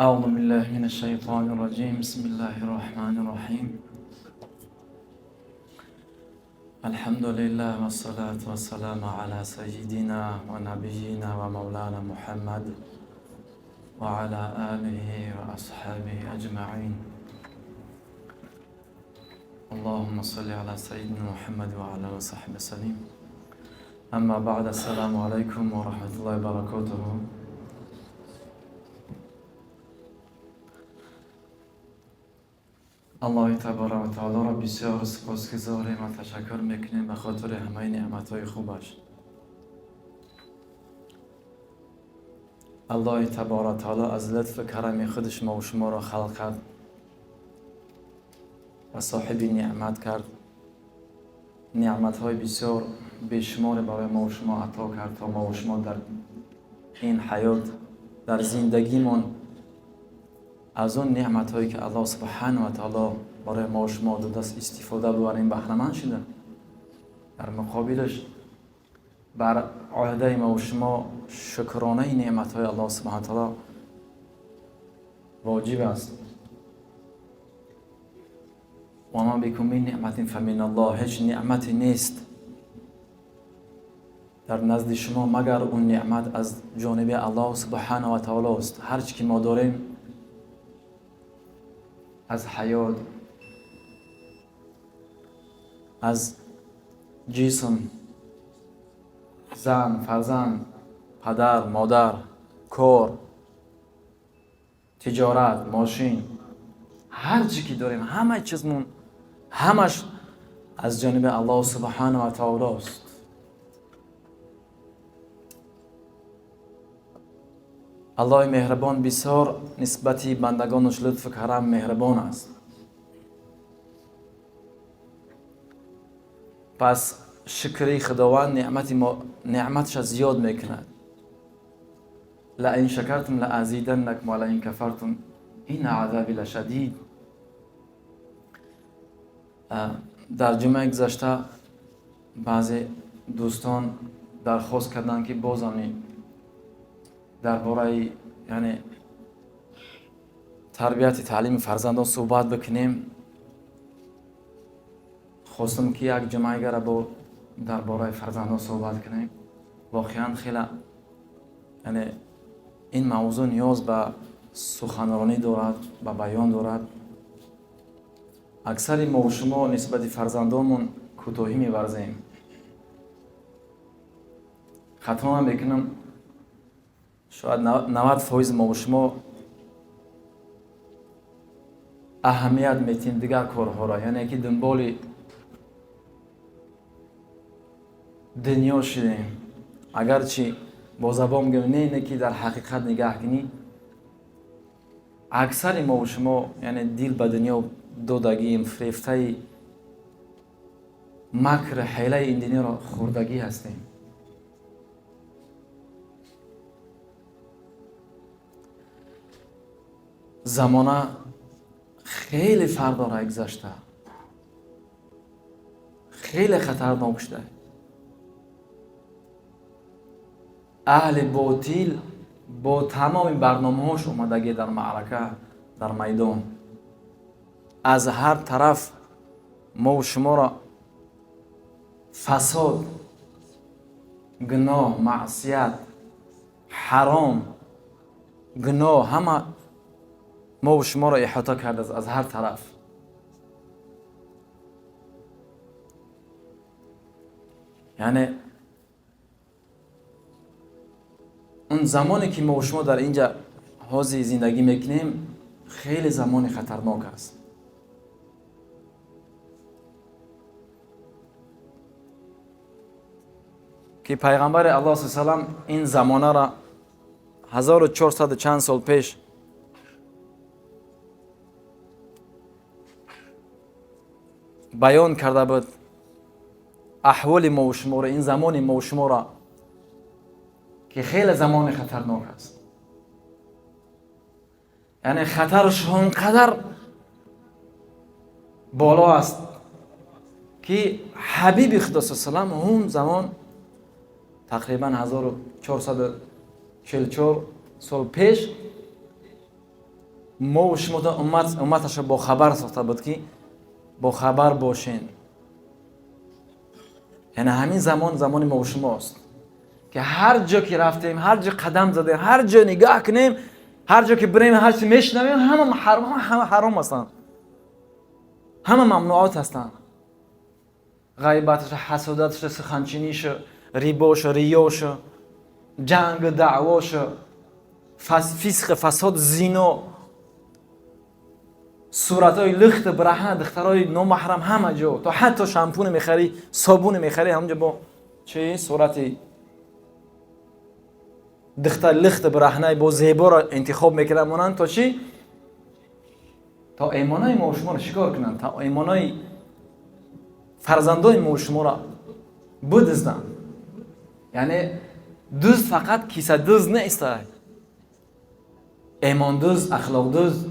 أعوذ بالله من الشيطان الرجيم. بسم الله الرحمن الرحيم. الحمد لله والصلاة والسلام على سيدنا ونبينا ومولانا محمد وعلى آله وأصحابه أجمعين. اللهم صل على سيدنا محمد وعلى آله وصحبه وسلم. أما بعد، السلام عليكم ورحمة الله وبركاته. Аллоҳи таборака ва таолоро бисёр сипосгузорем ва ташаккур мекунем ба хотири ҳамаи неъматҳои хубаш. Аллоҳи таборака ва таоло аз лутфу карами худаш мову шуморо халқ кард ва соҳиби неъмат кард. Неъматҳои бисёр бешуморе барои мову шумо ато кард, то мову шумо дар ин ҳаёт, дар зиндагимон аз он неъматҳое ки Аллоҳ субҳанаҳу ва таоло барои мо шумо додааст истифода бибарем, баҳраманд шуда. Дар муқобилаш бар оҳдаи мо шумо шукронаи неъматҳои Аллоҳ субҳанаҳу ва таоло воҷиб аст. Ва ма бикум мин неъматин фамин Аллоҳ. Ҳеҷ неъмате нест дар назди шумо магар он неъмат аз ҷониби Аллоҳ субҳанаҳу ва таоло аст. Ҳар чӣ ки мо дорем аз ҳаёт, аз ҷисм, зан, фарзанд, падар, модар, кор, тиҷорат, мошин, ҳар чӣ ки дорем, ҳамаи чизмон, ҳамаш аз ҷониби Аллоҳ субҳанаҳу ва таоло аст. Аллоҳи меҳрабон бисёр нисбати бандагонаш лутфу карам меҳрабон аст. Пас шукри Худованд неъматша зиёд мекунад. Лаин шакартум лаазиданнакум ва лаин кафартум инна азаби лашадид. Дар ҷумъаи гузашта баъзе дӯстон дархост карданд, ки бозам дар бораи, яъне, тарбияти таълими фарзандон суҳбат бикунем. Хостам, ки як ҷумъагара бо дар бораи фарзандон суҳбат кунем. Воқеан хеле, яъне, ин мавзӯъ ниёз ба суханронӣ дорад, ба баён дорад. Аксари мову шумо нисбати фарзандонмон кӯтоҳӣ меварзем. Хато намекунам, шояд 90% мову шумо аҳамият метиҳем дигар корҳоро, яъне ки дунболи дунё шудем. Агарчи бо забон гӯем не, не ки дар ҳақиқат нигаҳ кунӣ, аксари мову шумо, яъне, дил ба дунё додагием, фирефтаи макр ҳилаи ин дунёро хӯрдагӣ ҳастем. Замона хеле фарқ дорад гузашта, хеле хатарнок шуда. Аҳли ботил бо тамоми барномаҳош омадагӣ дар маърака, дар майдон. Аз ҳар тараф мову шуморо фасод, гуноҳ, маъсият, ҳаром, гуноҳ ҳама мову шуморо иҳота кардааст аз ҳар тараф. Яъне он замоне ки мову шумо дар инҷа ҳозир зиндагӣ мекунем, хеле замони хатарнок аст. Ки пайғамбари Аллоҳ с салам ин замонаро 1400 чанд сол пеш баён карда буд аҳволи мову шуморо, ин замони мову шуморо, ки хеле замони хатарнок аст. Яъне хатараш он қадар боло аст, ки ҳабиби Худо с салам он замон тақрибан 1444 сол пеш. мо ва шумо умматашро бохабар сохта буд, ки бохабар бошен. Яъне ҳамин замон замони мо ва шумост, ки ҳар ҷо ки рафтем, ҳар ҷо қадам задем, ҳар ҷо нигоҳ кунем, ҳар ҷо ки бирем, ҳар чи мешунавем, ҳама ҳама ҳаром ҳастанд, ҳама мамнуот ҳастанд. Ғайбаташ, ҳасудаташ, суханчиниш, рибош, риёш, ҷанг, даъвош, фисқ, фасод, зино, суратҳои лухт, бараҳна, духтарои номаҳрам ҳама ҷо, то ҳатто шампуне мехарӣ, собуне мехарӣ, ҳамонҷо бо чи сурати духтар лухт бараҳнаи бо зеборо интихоб мекунанд, монанд то чӣ? То имонои мо шуморо шикор кунанд, то имонои фарзандои мо шуморо бидузданд. Яъне дузд фақат кисадузд нест, имондузд, ахлоқдузд.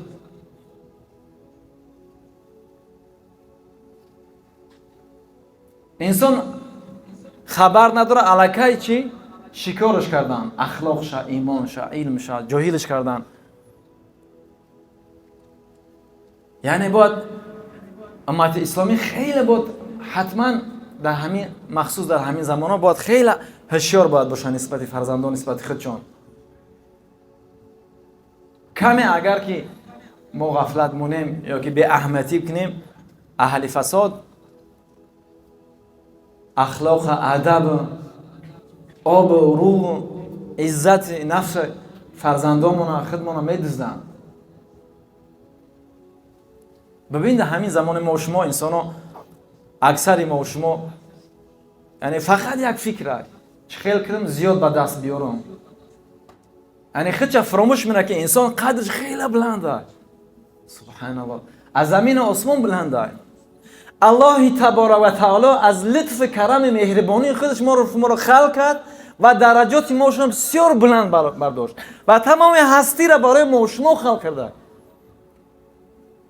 Инсон хабар надорад, аллакай чӣ шикораш кардан, ахлоқша, имонша, илмша, ҷоҳилаш кардан. Яъне бояд уммати исломӣ хеле бояд ҳатман дар ҳамин махсус дар ҳамин замонҳо бояд хеле ҳушёр бояд бошанд нисбати фарзандон, нисбати худшон. Каме агар ки мо ғафлат монем ё ки беаҳамиятӣ кунем, аҳли фасод ахлоқ, адаб, об, рӯ, иззати нафс фарзандонмона, худмона медузданд. Бибин, дар ҳамин замони мо шумо инсоно, аксари мо шумо, яъне фақат як фикр аст: чӣ хел кунам зиёд ба даст биёрам. Яъне худша фаромӯш мекунад, ки инсон қадрш хеле баланд аст. Субҳаналлоҳ, аз замину осмон баланд аст. Аллоҳи таборак ва таоло аз лутфи карами меҳрибонии худаш моро халқ кард ва дараҷоти мо шумо бисёр баланд бардошт ва тамоми ҳастиро барои мо шумо халқ карда.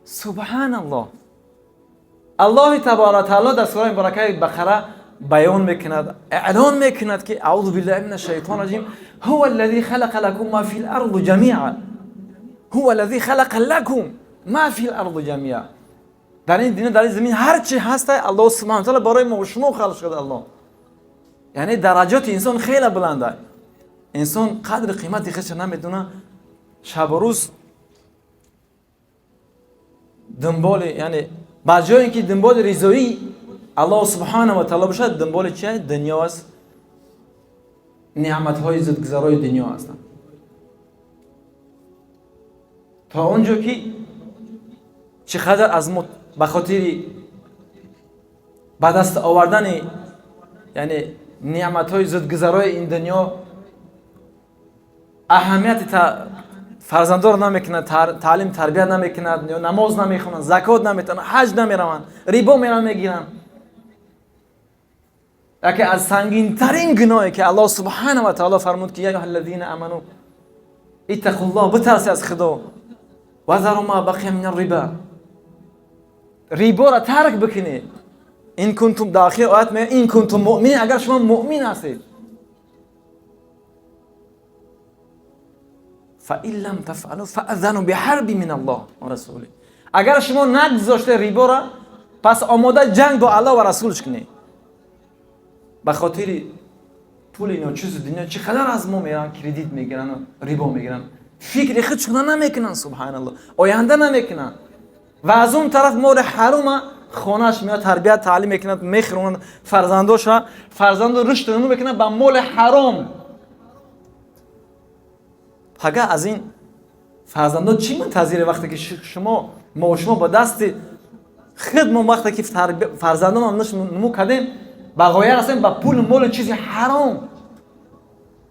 Субҳаналлоҳ. Аллоҳи таборак ва таоло дар сураи муборакаи Бақара баён мекунад, эълон мекунад, ки аузу биллаҳи мина шайтони раҷим, ҳува аллази халақа лакум ма фил арди ҷамиа, ҳува аллази халақа лакум ма фил арди ҷамиа. Дар ин дунё, дар ин замин ҳар чи ҳаст, Аллоҳ субҳанаҳу ва таоло барои мо шумо халқ карда. Аллоҳ, яъне дараҷоти инсон хеле баланд аст. Инсон қадри қимати худро намедонад, шабу рӯз дунболи, яъне ба ҷое ки дунболи ризоии Аллоҳ субҳанаҳу ва таоло бошад, дунболи чи аст? Дунё аст, неъматҳои зудгузарои дунё ҳастанд. То он ҷо ки чӣ қадар аз мо ба хотири ба даст овардани, яъне неъматҳои зудгузарои ин дунё аҳамияти фарзандоро намекунад, таълим тарбият намекунад, намоз намехонанд, закот наметавонанд, ҳаҷ намераванд, рибо мераванд мегиранд. Яке аз сангинтарин гуноҳе ки Аллоҳ субҳанаҳу ва таоло фармуд, ки я аюҳаллазина аману иттақуллоҳ, битарсед аз Худо, ва зару ма бақия мин ар-риба, риборо тарк бикунед. Ин кунтум, дар охири оят мегӯяд ин кунтум муъминин, агар шумо муъмин ҳастед. فإن لم تفعلوا فأذنوا بحرب من الله ورسوله. агар шумо нагузоште риборо, пас омода ҷанг бо Аллоҳ ва расулаш кунед. Ба хотири пули ночизи дунё чӣ қадар аз мо мераванд, кредит мегиранд, рибо мегиранд, фикри худшона намекунанд. Субҳаналлоҳ, оянда намекунанд. Ва аз он тараф моли ҳарума хонаш меояд, тарбият таълим мекунад, мехӯронад фарзандоша, фарзанду рушду нумӯ мекунад ба моли ҳаром. Пага аз ин фарзандо чӣ мунтазире, вақте ки шумо мо шумо ба дасти худ мо вақте ки фарзандонам нумӯ кардем, ба ғоя расем ба пулу молу чизи ҳаром.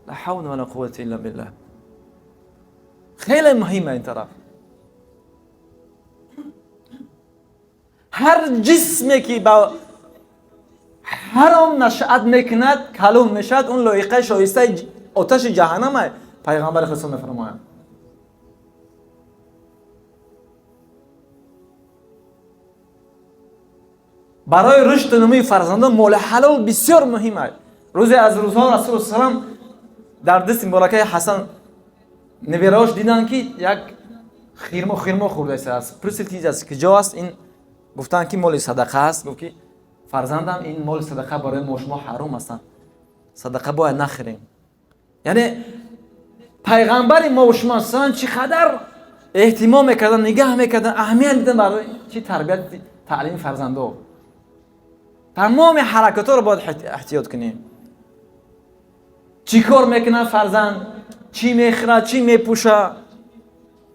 Ла ҳавла ва ла қуввата илла биллаҳ. Хеле муҳима ин тараф. Ҳар ҷисме ки ба ҳаром нашъат мекунад, калон мешавад, он лоиқаи шоистаи оташи ҷаҳаннам аст. Пайғамбари Худо мефармоянд. Барои рушду нумӯи фарзандон моли ҳалол бисёр муҳим аст. Рӯзе аз рӯзҳо Расулу салам дар дасти муборакаи Ҳасан набераҳош диданд, ки як Хирмо хӯрдааст. Пурсид ки аз куҷо аст ин? Гуфтанд ки моли садақа аст. Гуфт ки фарзандам, ин моли садақа барои мо шумо ҳаром ҳастанд, садақа бояд нахӯрем. Яъне пайғамбари мо ва шумо ҳастанд, чӣ қадар эҳтимом мекарданд, нигаҳ мекарданд, аҳамият медоданд барои чӣ тарбият, таълими фарзандо. Тамоми ҳаракатҳоро бояд эҳтиёт кунем. Чӣ кор мекунад фарзанд, чӣ мехӯрад, чӣ мепӯшад,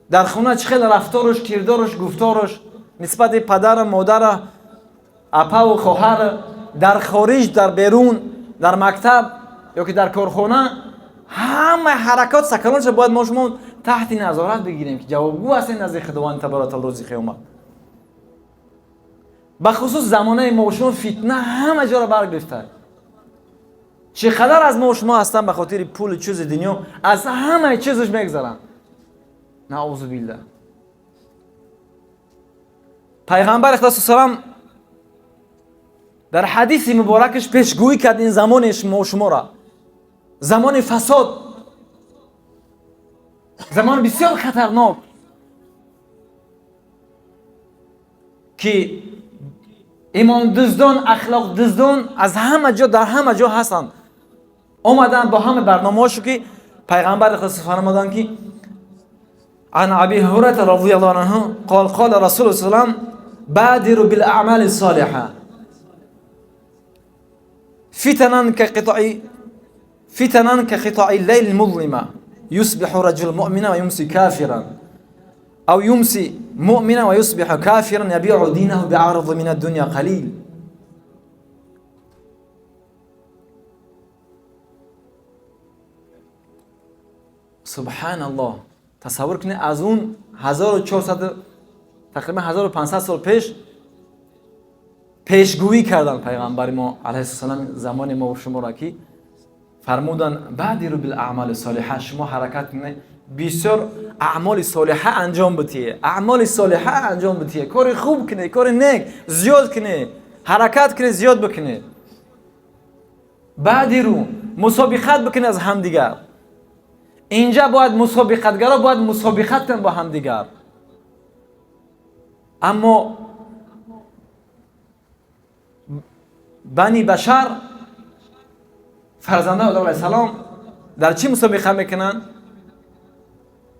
дар хона чӣ хел рафторуш, кирдоруш, гуфторуш нисбати падару модара, апаву хоҳар, дар хориҷ, дар берун, дар мактаб ё ки дар корхона, ҳама ҳаракот саканотша бояд мо шумо таҳти назорат бигирем, ки ҷавобгӯ ҳастем назди Худованди табарак ва таъоло рӯзи қиёмат. Бахусус замонаи мо шумо фитна ҳама ҷоро баргирифта. Чӣ қадар аз мо шумо ҳастанд ба хотири пулу чизи дунё аз ҳамаи чизаш мегзаранд. Наузу билла. Пайғамбар Худо салам дар ҳадиси муборакаш пешгӯӣ кард ин замони мо шуморо, замони фасод, замони бисёр хатарнок, ки имондуздон, ахлоқдуздон аз ҳама ҷо, дар ҳама ҷо ҳастанд. Омаданд бо ҳама барномаҳошо, ки пайғамбар Худо фармуданд ки عن أبي هريرة رضي الله عنه قال قال رسول الله صلى الله عليه وسلم بادروا بالأعمال الصالحة فتنا كقطع الليل المظلمة يصبح رجل مؤمنا ويمسي كافرا أو يمسي مؤمنا ويصبح كافرا يبيع دينه بعرض من الدنيا قليل. سبحان الله. تصور کنید از اون 1400 تقریبا 1500 سال پیش پیشگویی کردن پیغمبر ما علیه السلام زمان ما و شما را که فرمودن بادروا بالاعمال الصالحه، شما حرکت کنید بسیار اعمال صالحه انجام بدید، اعمال صالحه انجام بدید، کار خوب کنید، کار نیک زیاد کنید، حرکت کنید، زیاد بکنید. بادروا، مسابقت بکنید از همدیگر. اینجا باید مسابقتگرا باید مسابقت کنن با همدیگر. اما بنی بشر فرزندان آدم علیه السلام در چی مسابقه میکنن؟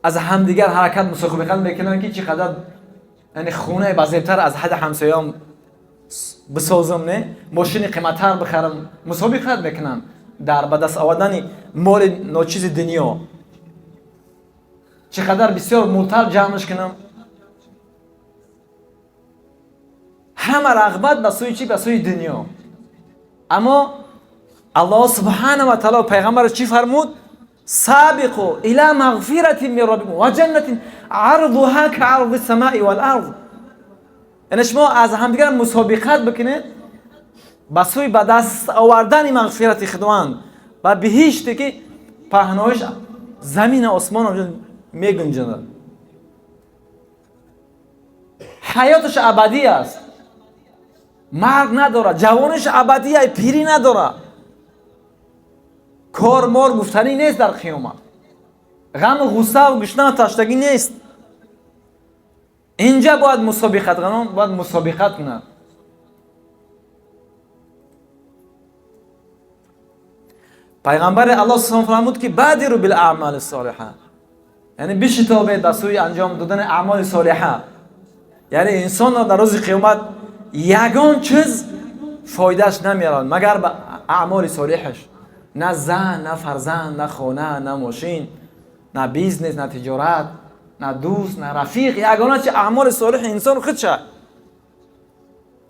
از همدیگر حرکت مسابقه میکنن که چقدر یعنی خونه بزرگتر از حد همسایه‌ام بسازم، نه ماشین قیمت‌تر بخرم. مسابقه میکنن در به دست آوردن مال ناچیز دنیا، چقدر بسیار مولتر جمعش کنم. همه رغبت به سوی چی؟ به سوی دنیا. اما الله سبحانه و تعالی پیغمبر چی فرمود؟ سابقوا الى مغفرة من ربكم وجنة عرضها كعرض السماء والارض. یعنی شما از همدیگر مسابقت بکنید به سوی به دست آوردن مغفرت خداوند و بهشتی که پهنایش زمین و آسمان میگنجند. حیاتش ابدی است، مرگ نداره، جوانش ابدیه، پیری نداره، کار مار گفتنی نیست در قیامت، غم و غصه و گشنه و تشنگی نیست. اینجا باید مسابقت کنند، باید مسابقت کنند. پیغمبر الله صلی فرمود که بادروا بالاعمال الصالحه، یعنی بشتابید به سوی انجام دادن اعمال صالحه. یعنی انسان را در روز قیامت یگان چیز فایدهش نمیارد مگر به اعمال صالحش. نه زن، نه فرزند، نه خانه، نه ماشین، نه business، نه تجارت، نه دوست، نه رفیق. یگانه چه اعمال صالح انسان خودشه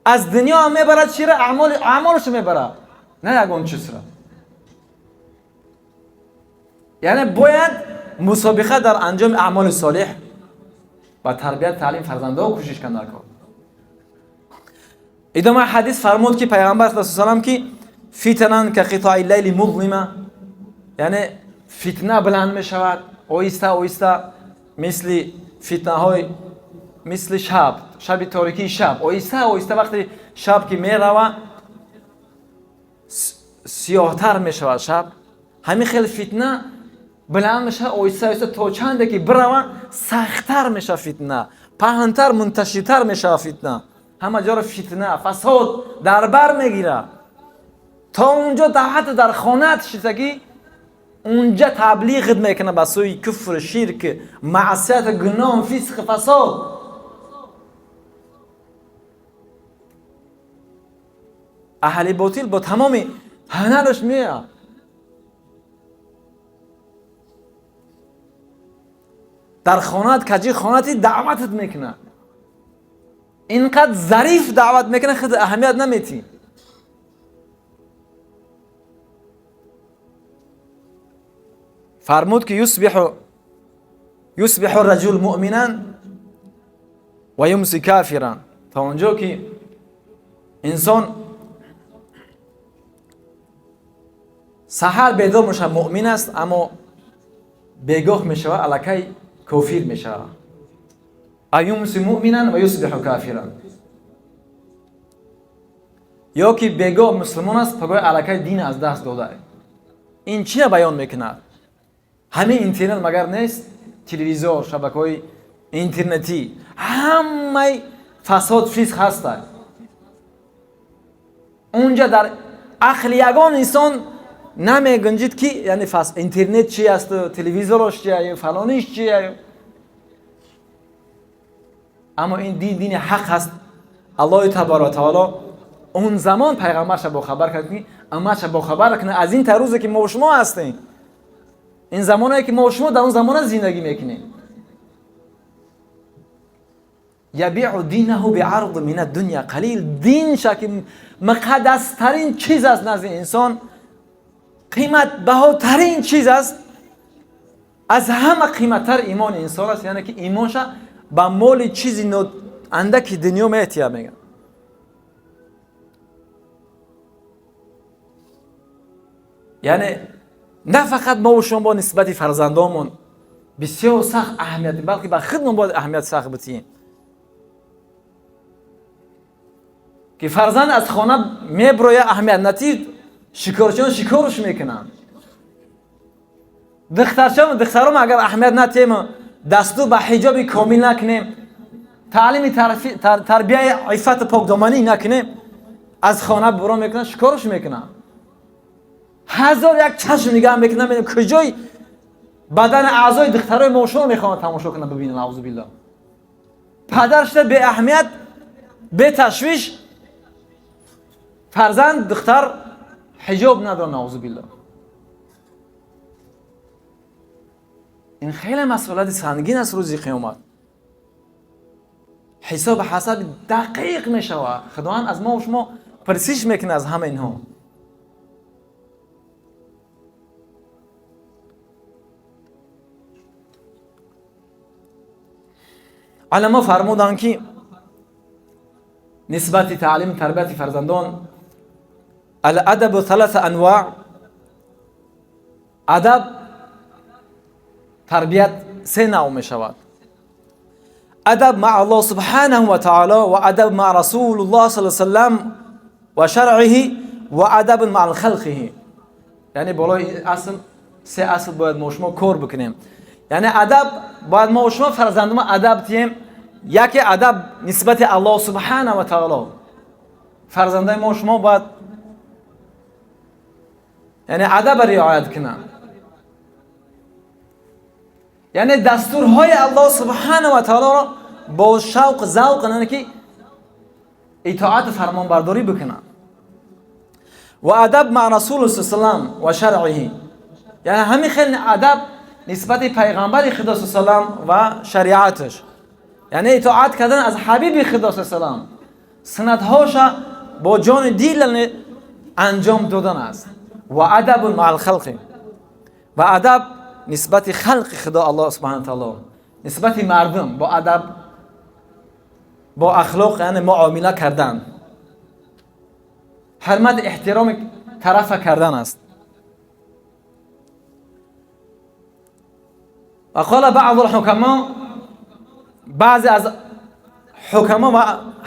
از دنیا هم میبرد، چرا اعمالش میبرد، نه یگان چیز را. یعنی باید مسابقه در انجام اعمال صالح و تربیت تعلیم فرزنده ها کوشش کند. ادامه حدیث فرمود که پیغمبر صلی الله علیه و سلم که فتنان که قطع اللیل مظلمه، یعنی فتنه بلند می شود آهسته آهسته، مثل فتنه های مثل شب، شب تاریکی شب، آهسته آهسته وقتی شب که می رود سیاهتر می شود شب. همین خیلی فتنه Баланд мешавад, оҳиста оҳиста то чанде ки бираванд, сахттар мешавад фитна, паҳнтар, мунташиртар мешавад фитна. Ҳама ҷоро фитна, фасод дар бар мегирад. То унҷо ҳатто дар хонаат шистагӣ, унҷа таблиғ мекунад ба сӯи куфр, ширк, маъсият, гуноҳ, фисқ, фасод. Аҳли ботил бо тамоми ҳунараш меояд. Дар хонаат каҷи хонати даъватат мекунад. Инқадр зариф даъват мекунад, худ аҳамият наметӣ. Фармуд ки юсбиҳу раҷул муъминан ва юмси кафиран. То онҷо ки инсон саҳар бедор мешавад, муъмин аст, аммо бегоҳ мешавад, аллакай кофир мешавад. Аюмси муъминан ва юсбиҳу кафиран. Ё ки бегоҳ мусулмон аст, пагоҳ аллакай дин аз даст дода. Ин чия баён мекунад? Ҳамин интернет магар нест? Телевизор, шабакаҳои интернетӣ, ҳамаи фасод фисқ ҳастанд. Унҷа дар ақли ягон инсон намегунҷид ки яъне интернет чи аст, телевизораш чи, фалониш чи. Аммо ин дин дини ҳақ ҳаст. Аллоҳи табарак ва таоло он замон пайғамбарша бохабар кард ки умматша бохабар кунад аз ин та рӯзе ки мо шумо ҳастем, ин замоне ки мо шумо дар он замона зиндагӣ мекунем. Ябиъу динаҳу биард мин аддуня қалил. Динша ки муқаддастарин чиз аст назди инсон, қиматбаҳотарин чиз аст, аз ҳама қиматтар имони инсон аст. Яъне ки имонша ба моли чизи андаки дунё метия, мегӯяд. Яъне на фақат мо шумо бо нисбати фарзандонмон бисёр сахт аҳамият, балки ба худмон бояд аҳамият сахт битием ки фарзанд аз хона меброя, аҳамият натид, шикорчиён шикорш мекунанд. Духтарчаон, духтарон агар аҳамият натием, дастур ба ҳиҷоби комил накунем, таълими тарбияи иффату покдоманӣ накунем, аз хона буро мекунанд, шикорш мекунанд. Ҳазор як чашм нигаҳ мекунанд, мебинам куҷои бадани аъзои духтарои мо шумо мехоҳанд тамошо кунанд, бибинанд. Аъузу биллаҳ. Падар шуда беаҳамият, беташвиш, фарзанд духтар ҳиҷоб надорад. Аъузу биллаҳ. Ин хеле масъулияти сангин аст. Рӯзи қиёмат ҳисоб ҳасаби дақиқ мешавад. Худованд аз мо шумо пурсиш мекунад аз ҳама инҳо. Уламо фармуданд ки нисбати таълим тарбияти фарзандон аладабу таласа анвоъ. Адаб тарбият се навъ мешавад. Адаб маъ Аллоҳ субҳанаҳу ва таъоло ва адаб маъ Расулуллоҳ саллаллоҳу алайҳи васаллам ва шаръиҳи ва адаб маъ халқиҳи. Яъне болои асл се асл бояд мо шумо кор бикунем. Яъне адаб бояд мо шумо фарзандома адаб тием. Яке адаб нисбати Аллоҳ субҳанаҳу ва таъоло. Фарзандаи мо шумо бояд яъне адаба риоят кунанд. Яъне дастурҳои Аллоҳ субҳанаҳу ва таъолоро бо шавқ, завқ, яъне ки итоату фармонбардорӣ бикунанд. Ва адаб маъ Расулу саллам ва шаръиҳи. Яъне ҳамин хел адаб нисбати пайғамбари Худо саллам ва шариаташ. Яъне итоат кардан аз ҳабиби Худо саллам, суннатҳоша бо ҷони дил анҷом додан аст. Ва адабун маъал халқи. Ва адаб нисбати халқи Худо Аллоҳ субҳанаҳу ва таъоло, нисбати мардум бо адаб, бо ахлоқ, яъне муомила кардан, ҳурмат эҳтироми тарафа кардан аст. Ва қола баъзу лҳукамо, баъзе аз ҳукамо ва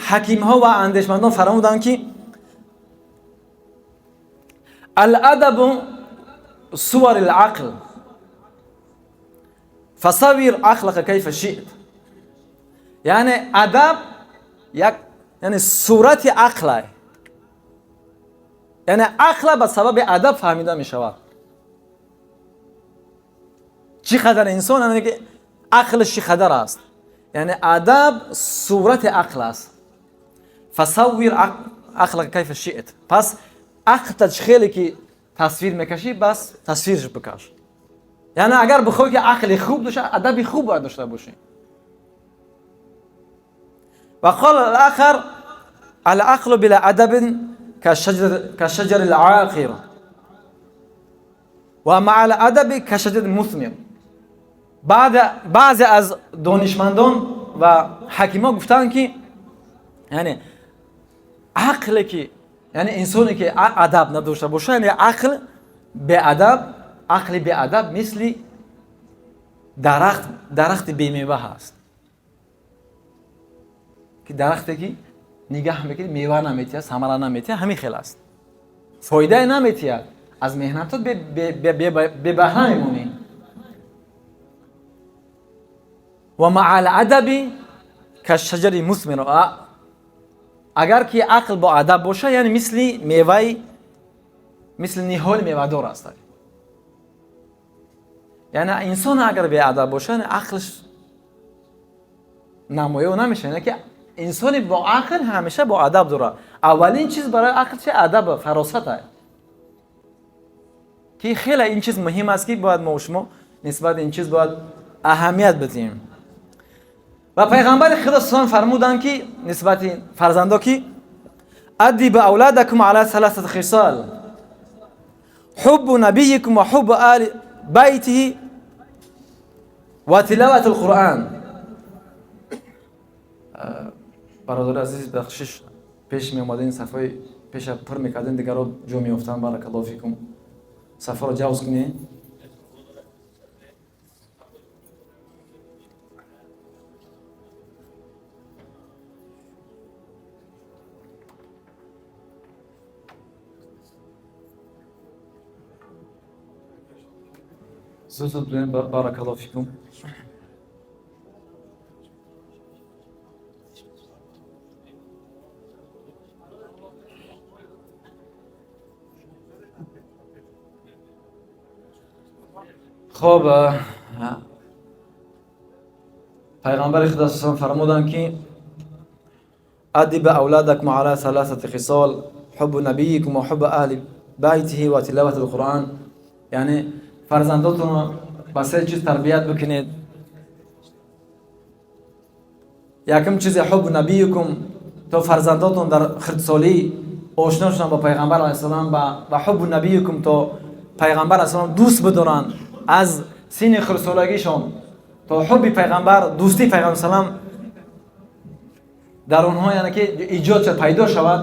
ҳакимҳо ва андешмандон фармуданд ки аладабу сувари лақл. Фасаввир ақлака кайфа ши'т. Яъне адаб як яъне сурати ақлай. Яъне ақла ба сабаби адаб фаҳмида мешавад. Чӣ қадар инсон яъне ки ақлаш чӣ қадар аст. Яъне адаб сурати ақл аст. Фасаввир ақлака кайфа ши'т. Пас ақлта чӣ хеле ки тасвир мекашӣ, бас тасвирш бикаш. Яъне агар бихоҳӣ ки ақли хуб дошта, адаби хуб бояд дошта бошӣ. Ва қала ал-ахар ал-ақлу била адабин кашшаҷари ал-ақир ва маа ал-адаби кашшаҷари мусмир. Баъзе аз донишмандон ва ҳакимҳо гуфтанд ки яъне ақле ки яъне инсоне ки адаб надошта бошад, яъне ақл беадаб, ақли беадаб мисли дарахт, дарахти бемева ҳаст. Ки дарахте ки нигаҳ мекунӣ мева наметиҳад, самара наметиҳад, ҳамин хел аст. Фоидае наметиҳад, аз меҳнатот бебаҳра мемонӣ. Ва маа ал-адаби кашшаҷари мусмир. Агар ки ақл бо адаб бошад, яъне мисли меваи, мисли ниҳоли мевадор аст. Яъне инсон агар беадаб бошад, ақлш намоён намешавад. Яъне ки инсони бо ақл ҳамеша бо адаб дорад. Аввалин чиз барои ақл чи адаб, фаросат аст. Ки хеле ин чиз муҳим аст, ки бояд мо шумо нисбат ин чиз бояд аҳамият бидиҳем. Ва пайғамбари Худо саллаллоҳу фармуданд ки нисбати фарзандо ки аддибу авладакум ала саласати хисал ҳуббу набийикум ва ҳуббу али байтиҳи ва тилавати алқуръан. Бародари азиз, бахшиш, пеш меомадин сафҳои пеша пур мекардин, дигарро ҷо меёфтанд. Баракаллоҳу фикум. Сафҳаро ҷавз кунед. Зуд зуд бинем, баракаллоҳу фикум. Хоб, пайғамбари Худо саллаллоҳу фармуданд ки аддиб авладакум ала саласати хисол ҳуббу набийикум ва ҳуббу аҳли байтиҳи ва тилавати алқуръан. Яъне фарзандотонро ба се чиз тарбият бикунед. Якум чизе ҳуббу набийикум, то фарзандотон дар хирдсолӣ ошно шаванд ба пайғамбар алайҳиссалом, ва ҳуббу набийикум, то пайғамбар алайҳиссалом дӯст бидоранд аз синни хирдсолагишон, то ҳубби пайғамбар, дӯстии пайғамбар салам дар онҳо яъне ки иҷод шавад, пайдо шавад.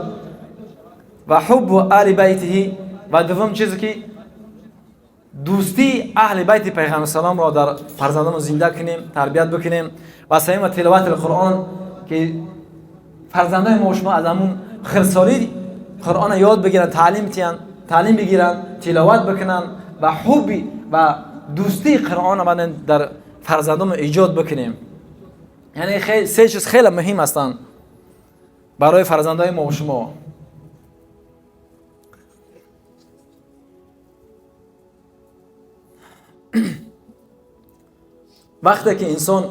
Ва ҳуббу аҳли байтиҳи, ва дуввум чизе ки дӯстии аҳли байти пайғамбар саламро дар фарзандонро зинда кунем, тарбият бикунем. Ва сеюм тиловати қуръон, ки фарзандони мо шумо аз ҳамун хирдсолӣ қуръонро ёд бигиранд, таълим тиҳанд, таълим бигиранд, тиловат бикунанд ва ҳубби ва дӯстии қуръонро баъдан дар фарзандонмо иҷод бикунем. Яъне се чиз хеле муҳим ҳастанд барои фарзандони мо шумо. Вақте ки инсон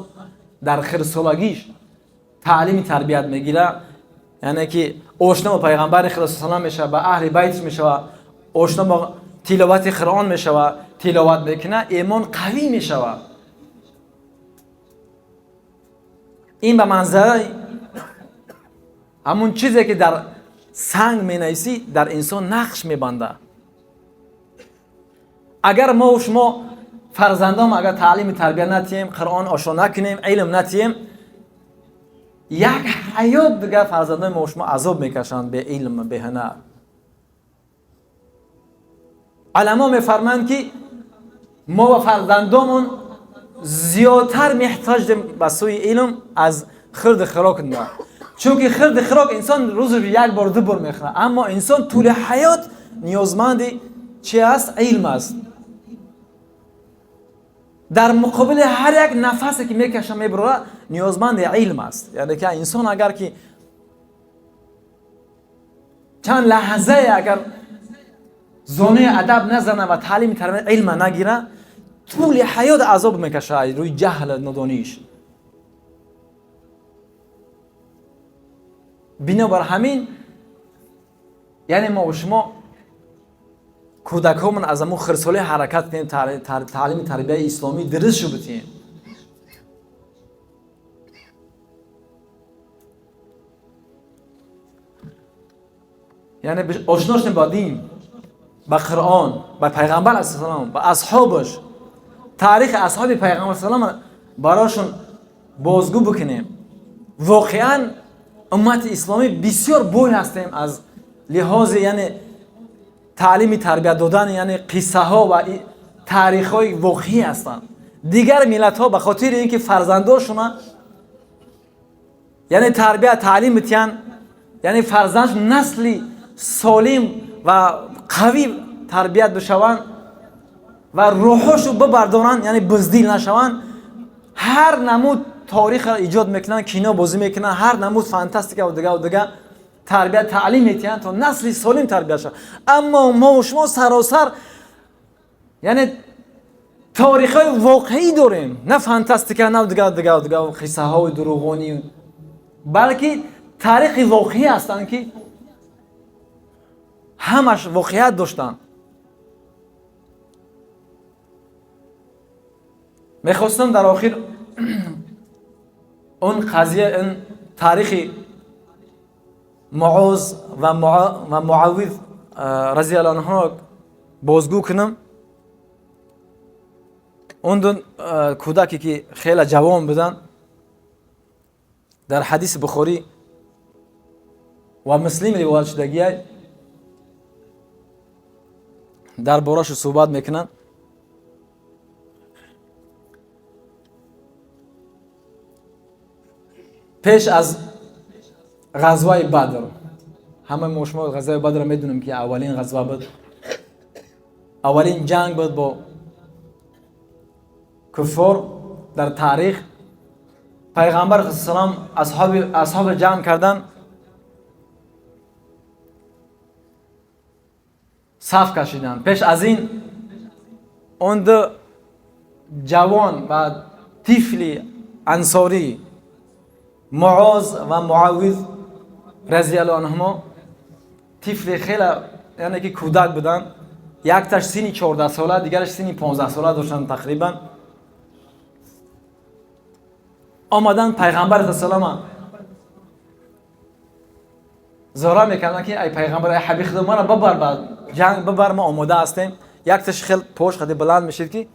дар хирдсолагиш таълими тарбият мегирад, яъне ки ошно ба пайғамбари Худо саллаллоҳу мешавад, ба аҳли байтиш мешавад, ошно ба тиловати Қуръон мешавад, тиловат мекунад, имон қавӣ мешавад. Ин ба манзараи ҳамун чизе ки дар санг менависӣ, дар инсон нақш мебандад. Агар мо шумо фарзандон агар таълими тарбия натиҳем, Қуръон ошно накунем, илм натиҳем, як ҳаёт дигар фарзандони мо шумо азоб мекашанд бе илм, бе ҳунар. Уламо мефармоянд ки мо ба фарзандонмон зиёдтар меҳтоҷем ба сӯи илм аз хирди хӯрок, чунки хирди хӯрок инсон рӯзи як бор ду бор мехӯрад, аммо инсон тӯли ҳаёт ниёзманди чи аст? Илм аст. Дар муқобили ҳар як нафасе ки мекаша мебарора ниёзманди илм аст. Яъне ки инсон агар ки чанд лаҳзае агар зонаи адаб назана ва таълими тарбия илма нагира, тӯли ҳаёт азоб мекаша рӯи ҷаҳл нодониш. Бинобар ҳамин яъне мо шумо кӯдакҳомон аз ҳамун хирсолӣ ҳаракат кунем, таълими тарбияи исломӣ дуруст шу битием. Яъне ошно шудем ба дин, ба Қуръон, ба пайғамбар алайҳиссалом, ба асҳобаш, таърихи асҳоби пайғамбар салом барошон бозгӯ бикунем. Воқеан уммати исломӣ бисёр бой ҳастем аз лиҳози яъне таълими тарбия додан, яъне қиссаҳо ва таърихҳои воқеӣ ҳастанд. Дигар миллатҳо ба хотири ин ки фарзандошона яъне тарбия таълим битиҳанд, яъне фарзандш насли солим ва қавӣ тарбият бишаванд ва рӯҳошу бибардоранд, яъне буздил нашаванд, ҳар намуд таърихро иҷод мекунанд, кино бозӣ мекунанд, ҳар намуд фантастика ва дига ва дига тарбия таълим метиҳанд то насли солим тарбия шавад. Аммо мо шумо саросар яъне таърихҳои воқеӣ дорем, на фантастика, на дига дига дига қиссаҳои дурӯғонӣ, балки таърихи воқеӣ ҳастанд ки ҳамаш воқеият доштанд. Мехостам дар охир он қазия, ин таърихи Муоз ва Муаввиз разияллоҳу анҳуро бозгӯ кунам. Он ду кӯдаке ки хеле ҷавон буданд, дар ҳадиси Бухорӣ ва Муслим ривоят шудагиай дар борашу суҳбат мекунанд. Пеш аз ғазваи Бадр, ҳамаи мо шумо ғазваи Бадрро медонем ки аввалин ғазва буд, аввалин ҷанг буд бо куффор дар таърих. Пайғамбар салам асҳоби ҷамъ кардан, саф кашиданд. Пеш аз ин он ду ҷавон ва тифли ансорӣ Муоз ва Муаввиз разияллоҳу анҳумо тифли хеле, яъне ки кӯдак буданд, якташ синни 14 сола, дигараш синни 15 сола доштанд тақрибан. Омаданд пайғамбар салама зора мекарданд ки ай пайғамбар, ай ҳабиби худо, мара бибар ба ҷанг, бибар, мо омода ҳастем. Якташ хел пош қади баланд мешид ки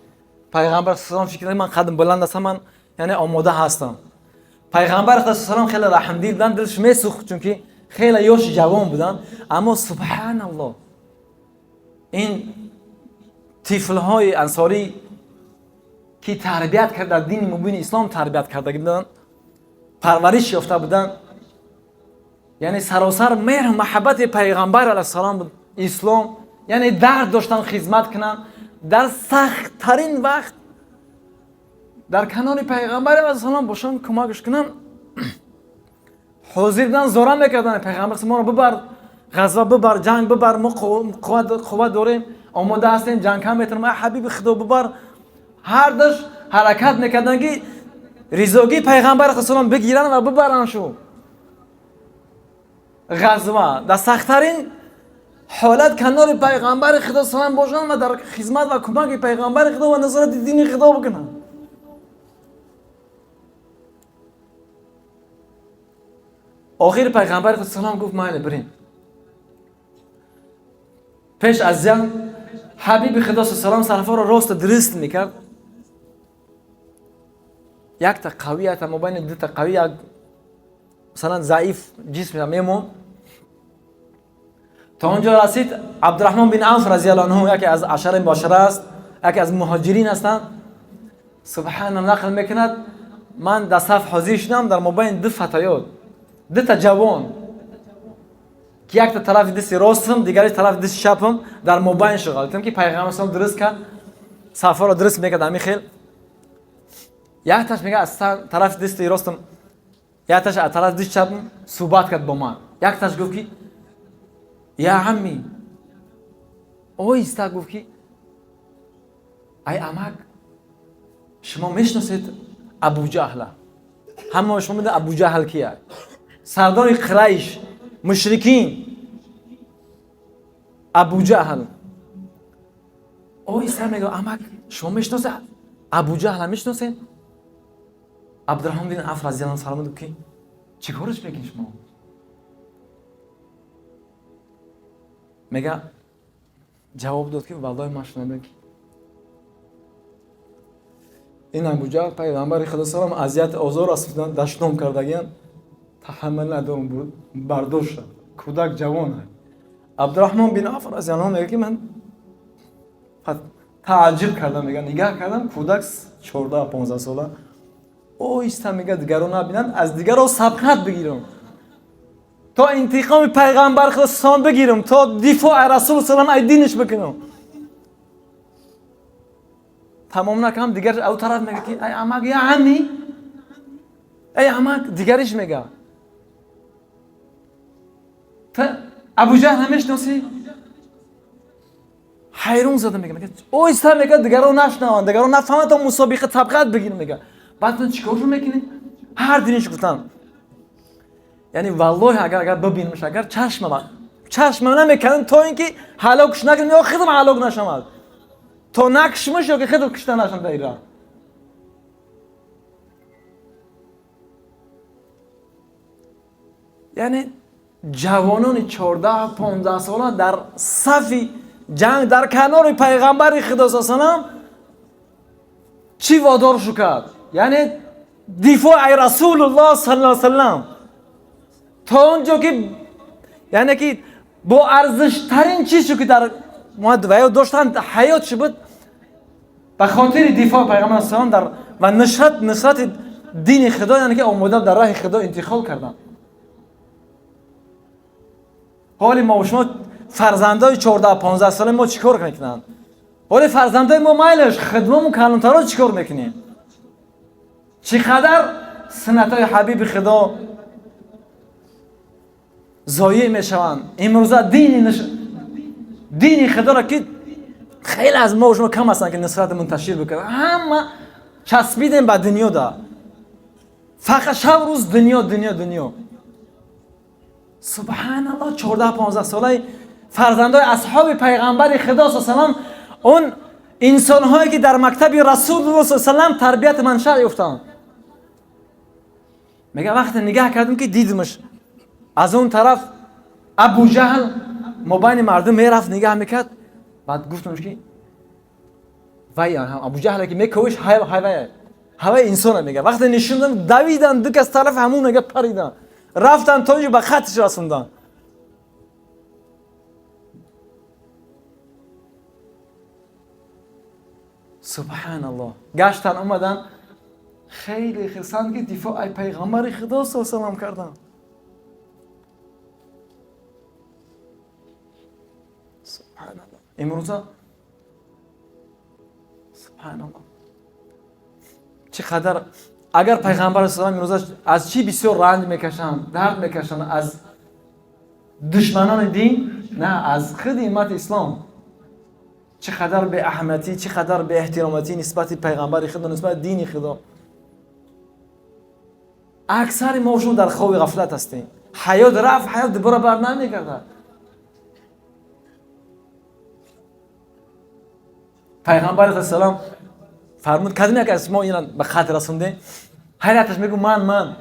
пайғамбар салам фикр кард ман қадм баланд ҳастам, ман яъне омода ҳастам. Пайғамбар салам хеле раҳмдил буданд, дилш месӯхт, чунки хеле ёш ҷавон буданд. Аммо субҳаналлоҳ, ин тифлҳои ансорӣ ки тарбият карда, дини мубини ислом тарбият карда буданд, парвариш ёфта буданд, яъне саросар меҳру маҳаббати пайғамбар алайҳиссалом буд, ислом, яъне дард доштанд хизмат кунанд. Дар сахттарин вақт дар канори пайғамбар алайҳиссалом бошанд, кӯмакш кунанд, ҳозир буданд, зора мекарданд: пайғамбар моро бибар ғазва, бибар ҷанг, бибар, мо қувват дорем, омода ҳастем, ҷанг кам метавонем, ай ҳабиби худо бибар. Ҳар душ ҳаракат мекарданд ки ризогии пайғамбар алайҳиссалом бигиранд ва бибаранд шу ғазва. Дар сахттарин ҳолат канори пайғамбари худо салам бошанд ва дар хизмат ва кӯмаки пайғамбари худо ва назорати дини худо бикунанд. Охир пайғамбари худо салам гуфт: майли, бирем. Пеш аз ҷанг ҳабиби худо салам сарафоро рост дуруст мекард. Якта қавӣ, якта мобайни дута қавӣ, як масалан заиф ҷисм мемонд. То он ҷо расид Абдурраҳмон бин Авф разияллоҳу анҳу, яке аз ашараи мубашшара аст, яке аз муҳоҷирин ҳастанд. Субҳана нақл мекунад: ман дар саф ҳозир шудам, дар мобайни ду фатаёт, дута ҷавон ки якта тарафи дасти ростам, дигари тарафи дасти чапам, дар мобайн шуғал дидам ки пайғамбар салом дуруст кард, сафҳоро дуруст мекард. Ҳамин хел Якташ мега аз тарафи дасти ростам, якташ аз тарафи дасти чапам суҳбат кард бо ман. Якташ гуфт ки я амми, оҳиста гуфт ки ай амак, шумо мешиносед Абуҷаҳла? Ҳама шумо медонед Абуҷаҳл кия? Сардори Қурайш, мушрикин, Абуҷаҳл. Оҳиста мега амак, шумо мешиносед Абуҷаҳла, мешиносед? Абдурраҳмон бин Авф разияллоҳу анҳу фармуд ки чӣ кораш мекунед шумо? Мега ҷавоб дод ки валлоҳи ман шунидам ки ин Абуҷаҳл пайғамбари Худо салам азият озор расондан, дашном кардагиян, таҳаммул надорам, бардошт, кӯдак ҷавон. Абдурраҳмон бин Авф разияллоҳу анҳу мега ки ман тааҷҷуб кардам, мега нигаҳ кардам, кӯдак 14-15 сола оҳиста мега дигаро набинанд, аз дигаро сабқат бигирам, то интиқоми пайғамбар Худо сон бигирам, то дифоъ аз Расул салам ай диниш бикунам. Тамом накардам, дигар ав тараф мега ки ай амак, я амми, ай амак, дигариш мега та Абуҷаҳл намешиносӣ? Ҳайрон зада мега, мега оҳиста мега дигаро нашнаванд, дигаро нафаҳманд, то мусобиқа табқат бигирам. Мега баъд ту чӣ коршо мекунӣ? Ҳар диниш гуфтам, яъне валлоҳи агар бибинамш, агар чашмам намекардам то ин ки ҳалокш накунам ё худам ҳалок нашавад, то накушмаш ё ки худам кушта нашам дар ира. Яъне ҷавонони 14-15 сола дар сафи ҷанг дар канори пайғамбари Худо салам чӣ водоршу кард? Яъне дифоъ ай Расулуллоҳ саллаллоҳу алайҳи васаллам то он ҷо ки яъне ки бо арзиштарин чизе ки дар ва доштанд ҳаёт чӣ буд, ба хотири дифоъ пайғамбар салам дар ва нусрати дини Худо, яъне ки омода дар раҳи Худо интиқол карданд. Ҳоли мо шумо фарзандои 14-15 сола мо чӣ кор мекунанд? Ҳоли фарзандои мо майлаш хидмамон калонтаро чӣ кор мекунем? Чӣ қадар суннатҳои ҳабиби Худо зоеъ мешаванд имрӯза. Дини Худоро ки хеле аз мо шумо кам ҳастанд ки нусрат мунташир бикунанд, ҳама часпидем ба дунё да, фақат шаб рӯз дунё дунё дунё. Субҳаналлоҳ, 14-15 солаи фарзандои асҳоби пайғамбари Худо салам, он инсонҳое ки дар мактаби Расулуллоҳ салам тарбияти маншаъ ёфтанд. Мега вақте нигаҳ кардам ки дидимаш аз он тараф Абуҷаҳл мобайни мардум мерафт, нигаҳ мекард. Баъд гуфтамш ки вай Абуҷаҳле ки мековиш ҳавай инсона. Мега вақте нишондам, давидан ду кас тарафи ҳамун, мега паридан рафтан то ба хаттиш расондан. Субҳаналлоҳ, гаштан омадан хеле хирсанд ки дифоъ ай пайғамбари Худо салам кардам. Субҳаналлоҳ, имрӯза субҳаналлоҳ чӣ қадар агар пайғамбар салам имрӯза аз чӣ бисёр ранҷ мекашанд, дард мекашанд? Аз душманони дин на, аз худи уммати ислом. Чӣ қадар беаҳамиятӣ, чӣ қадар беэҳтироматӣ нисбати пайғамбари Худо, нисбати дини Худо. Аксари мо шумо дар хоби ғафлат ҳастем. Ҳаёт рафт, ҳаёт дубора бар намегардад. Пайғамбар салам фармуд, кадом як аз мо ина ба хат расондем? Ҳайраташ мегӯ ман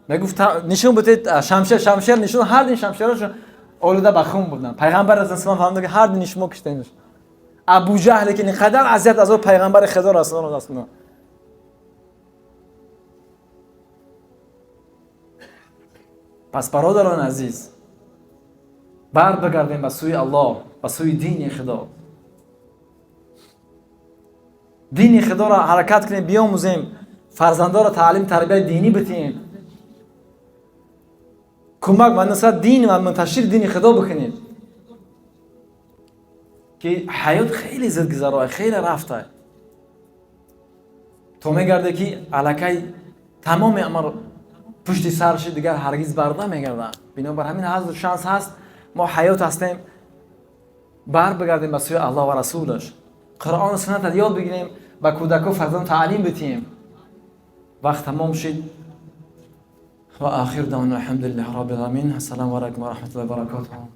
мегуфт нишон будед шамшер, шамшер нишон, ҳар дин шамшерашон олуда ба хун буданд. Пайғамбар салам фармуд ки ҳар дини шумо киштемш. Абуҷаҳле ки инқадар азият азор пайғамбари Худо расонд. Пас бародарони азиз, бар бигардем ба сӯи Аллоҳ, ба сӯи дини Худо. Дини Худоро ҳаракат кунем, биомӯзем, фарзандоро таълим тарбияи динӣ битиҳем, кӯмак ва нусрат дин ва мунташири дини Худо бикунем, ки ҳаёт хеле зуд гузароа, хеле рафта. То мегарде, ки аллакай тамоми амр пушти сар шид, дигар ҳаргиз бар намегардад. Бинобар ҳамин ҳазр шанс ҳаст, мо ҳаёт ҳастем, бар бигардем ба сӯи Аллоҳ ва расулаш, Қуръону суннатат ёд бигирем, ба кӯдако, фарзанд таълим битиҳем. Вақт тамом шид. Ва охир даъвана алҳамдулиллаҳи роббил оламин. Ассалому алайкум ва раҳматуллоҳи ва баракотуҳ.